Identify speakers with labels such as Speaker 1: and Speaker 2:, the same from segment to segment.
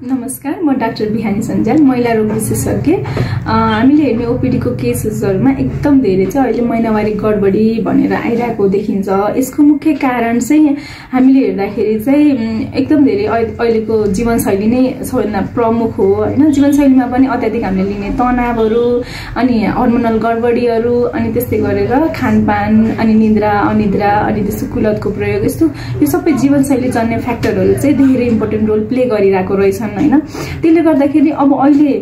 Speaker 1: नमस्कार, म डाक्टर बिहानी सञ्जाल, महिला रोग विशेषज्ञ। हामीले हेर्ने ओपीडी को केसेसहरुमा एकदम धेरै चाहिँ अहिले महिनावारी गडबडी भनेर आइरहेको देखिन्छ। यसको मुख्य कारण चाहिँ हामीले हेर्दाखेरि चाहिँ एकदम धेरै अहिलेको जीवनशैली नै सबैभन्दा प्रमुख हो हैन। जीवनशैलीमा पनि अत्याधिक हामीले लिने तनावहरु अनि हार्मोनल गडबडीहरु अनि त्यस्तै गरेर खानपान अनि निद्रा अनिद्रा अनि त्यस्तो कुलतको प्रयोग यस्तो यो सबै जीवनशैली जन्य फ्याक्टरहरु चाहिँ धेरै इम्पोर्टेन्ट रोल प्ले गरिरहेको रहेछन् हैन। त्यसले गर्दाखेरि अब अहिले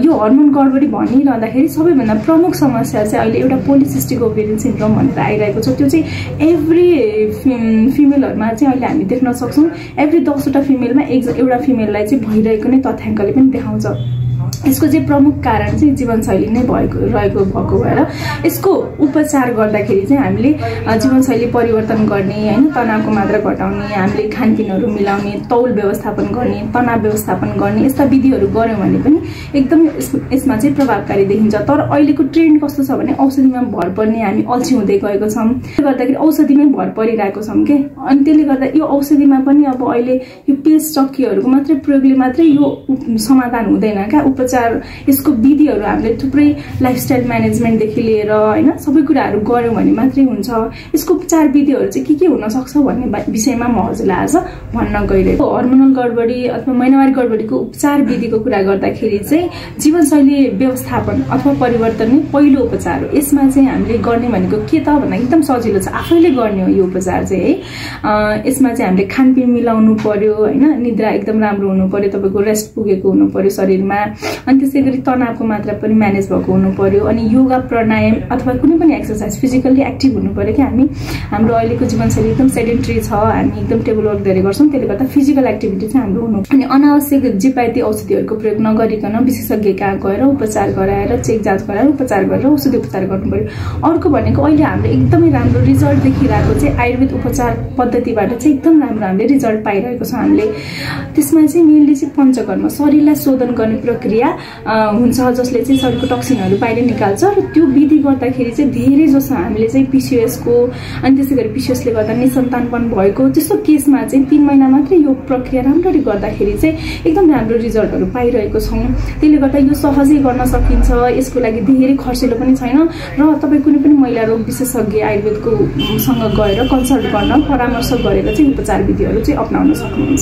Speaker 1: यो हार्मोन गडबडी भनिरहँदाखेरि सबैभन्दा प्रमुख समस्या चाहिँ अहिले एउटा पोलिसिस्टिक ओभेरियन सिन्ड्रोम भनेर आइरहेको छ। त्यो चाहिँ एभ्री फिमेलहरुमा चाहिँ अहिले हामी देख्न सक्छौं। एभ्री 10 वटा फिमेलमा एउटा फिमेललाई चाहिँ भइरहेको नै तथ्याङ्कले पनि देखाउँछ। यसको चाहिँ प्रमुख कारण चाहिँ जीवनशैली नै रहेको भएर यसको उपचार गर्दाखेरि चाहिँ हामीले जीवनशैली परिवर्तन गर्ने हैन, तनावको मात्रा घटाउने, हामीले खानपिनहरु मिलाउने, तौल व्यवस्थापन गर्ने, तनाव व्यवस्थापन गर्ने यस्ता विधिहरु गर्यौं भने पनि एकदमै यसमा चाहिँ प्रभावकारी देखिन्छ। तर अहिलेको ट्रेन्ड कस्तो छ भने औषधिमा भर पर्ने हामी अल्छी हुँदै गएको छौं। त्यसले गर्दाखेरि औषधिमै भर परिरहेको छौं के। अनि त्यसले गर्दा यो औषधिमा पनि अब अहिले यो पिल्स टक्कीहरुको मात्रै प्रयोगले मात्रै यो समाधान हुँदैन का। यसको विधिहरु हामीले थुप्रै लाइफस्टाइल म्यानेजमेन्ट देखि लिएर हैन सबै कुराहरु गर्यौं भने मात्रै हुन्छ। यसको उपचार विधिहरु चाहिँ के हुन सक्छ भन्ने विषयमा म हजुरलाई आज भन्न गइरहेको। हार्मोनल गडबडी अथवा महिनावारी गडबडीको उपचार विधिको कुरा गर्दाखेरि चाहिँ जीवनशैली व्यवस्थापन अथवा परिवर्तन नै पहिलो उपचार हो। यसमा चाहिँ हामीले गर्ने भनेको के त भन्दा एकदम सजिलो छ, आफैले गर्ने हो यो उपचार चाहिँ है। यसमा चाहिँ हामीले खानपिन मिलाउनु पर्यो हैन, निद्रा एकदम राम्रो हुनु पर्यो, तपाईको रेस्ट पुगेको हुनु पर्यो शरीरमा, अनि त्यसै गरी तनावको मात्रा पनि म्यानेज भएको हुनु पर्यो, अनि योगा प्राणायाम अथवा कुनै पनि एक्सरसाइज फिजिकली एक्टिभ हुनु पर्यो कि हाम्रो अहिलेको जीवनशैली एकदम सेडेन्टरी छ, हामी एकदम टेबल वर्क धेरै गर्छौं। त्यसले गर्दा फिजिकल एक्टिभिटी चाहिँ हाम्रो हुनु। अनि अनावश्यक जिपाइती औषधिहरुको प्रयोग नगरिकन विशेषज्ञ कहाँ गएर उपचार गराएर चेक जाँच गराएर उपचार गरेर औषधि उपचार गर्नु पर्यो। अर्को भनेको अहिले हाम्रो एकदमै राम्रो रिजल्ट देखिरहेको चाहिँ आयुर्वेद उपचार पद्धतिबाट चाहिँ एकदम राम्रो हामीले रिजल्ट पाइरहेको छौं। हामीले त्यसमा चाहिँ मेनली चाहिँ पञ्चकर्म शरीरलाई शोधन गर्ने प्रक्रिया हुन्छ, जसले चाहिँ शरीरको टक्सिनहरु बाहिर निकाल्छ। र त्यो विधि गर्दाखेरि चाहिँ धेरै जसो हामीले चाहिँ पीसीओएस को अनि त्यसै गरी पीसीओएस ले गर्दा निसन्तानपन भएको त्यस्तो केसमा चाहिँ 3 महिना मात्रै यो प्रक्रिया राम्ररी गर्दाखेरि चाहिँ एकदम राम्रो रिजल्टहरु पाइरहेको छौं। त्यसले गर्दा यो सहजै गर्न सकिन्छ। यसको लागि धेरै खर्चिलो पनि छैन र तपाई कुनै पनि महिला रोग विशेषज्ञ आयुर्वेदको सँग गएर कन्सल्ट गर्न परामर्श गरेर चाहिँ उपचार विधिहरु चाहिँ अपनाउन सक्नुहुन्छ।